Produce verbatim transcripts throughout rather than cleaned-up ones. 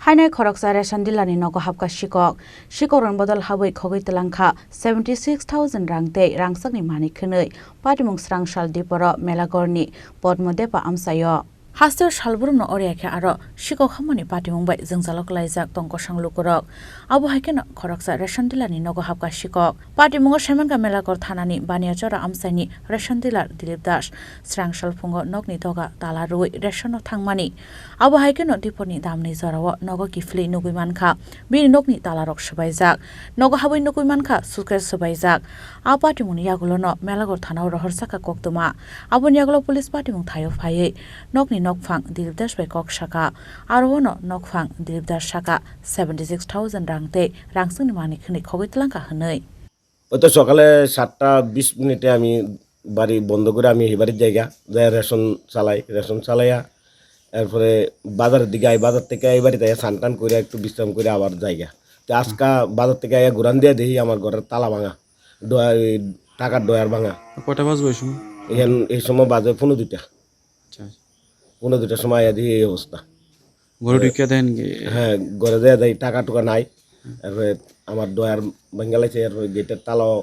Ainai khoroksa ration dealer ni nogo hapkha sikok. Sikok rang bodol habwi khogwi twlangkha seventy six thousand rang tei rangchakni manwi khwnwi. Patimung srangsal diporo Melagorni Podmo Depa amchaio. Hasteo salbrumno ore khe aro sikok hamani patimung bai jwngjalo kwlaijak tong kosong lukurok. Abo hai kheno khoroksa ration dealer ni nogo hapkha sikok. Patimungo Semenka Melakor thanani Baniachara amchaini ration dealer Dilip Das srangsal phungo nokni doga tala rwui ration no thangmani. Abo hai kheno diporni damni jorao nogo kiphilwi nugui mankha. Bini nokni talarok swbaijak. Nogo habwi nugui mankha suitcase swbaijak. A patimungni yagulono Melakor thanao rohorjakha koktwma. Aboni yagulo police patimung thaio phaiwi nokni nokphang Dilip Das bai kok sakha. Aro ono nokphang Dilip Das sakha seventy six thousand rang tei rangchakni manwi khwnwi khogwi twlangkha hwnwi. ওই তো সকালে সাতটা বিশ মিনিটে আমি বাড়ি বন্ধ করে আমি এই বাড়ির জায়গা যাই রেশন চালাই, রেশন চালাইয়া এরপরে বাজারের দিকে আই, বাজার থেকে এই বাড়িতে আইয়া স্নান টান করে একটু বিশ্রাম করে আবার জায়গা। তো আজকা বাজার থেকে আইয়া ঘুরান দিয়ে দেখি আমার ঘরের তালা ভাঙা, ডয়ার, এই টাকার ডয়ার ভাঙা। কয়টা বাজে ওই সময়? এখান এই সময় বাজে পৌনে দুইটা। আচ্ছা। পৌনে দুইটার সময় আইয়া দেখি এই অবস্থা। ঘরে ঢুকিয়া দেখেন কি? হ্যাঁ, ঘরে যায় যাই, টাকা টুকা নাই। এরপরে আমার ডয়ার ভাঙ্গা লাগছে, এরপরে গেটের তালাও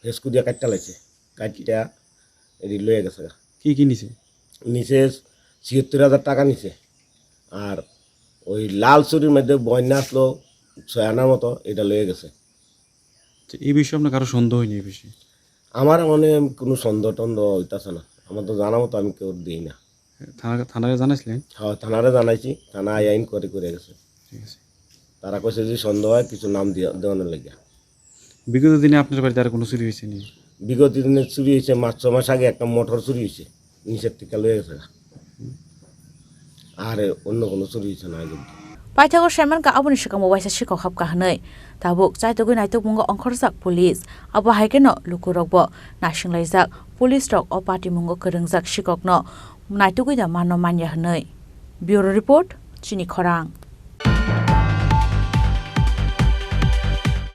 হেসকু দিয়ে কাটটা লাগছে। কাটটা এটি লইয়া গেছে গা। কি কি নিছে? নিচে ছিয়াত্তর হাজার টাকা নিছে। আর ওই লাল চুরির মধ্যে বন্যা আসলো ছয় আনার মতো, এটা লইয়া গেছে। আচ্ছা, এই বিষয়ে আপনার কারো সন্দেহ হয়নি এই বিষয়ে? আমার মনে কোনো সন্দেহ টন্দেহ হইতাছে না। আমার তো জানা মতো আমি কেউ দিই না। থানা, থানারে জানাইছিলেন? হ্যাঁ, থানারে জানাইছি, থানা আইয়া ইনকোয়ারি করে গেছে। ঠিক আছে। তারা কইছে যে সন্দেহ হয় কিছু নাম দিয়া, দেওয়ানোর লাগিয়া। বিগত দিনে আপনার বাড়িতে আর কোনো চুরি হয়েছে নি? বিগত দিনে চুরি হয়েছে, মাস ছ মাস আগে একটা মোটর চুরি হয়েছে, নিচের থেকে লয়ে গেছে। আর অন্য কোনো চুরি হয়েছে না আজ অব্দি। Paithago Semenka aboni swkango waisa sikok hapkha hwnwi tabuk chaitugwi naitukmungo ongkhorjak police. Abo hai kheno lukurokbo naisinglaijak, police rok o patimungo kwrwngjak sikokno naitugwi da manno manya hwnwi. Bureau Report, Chini Khorang.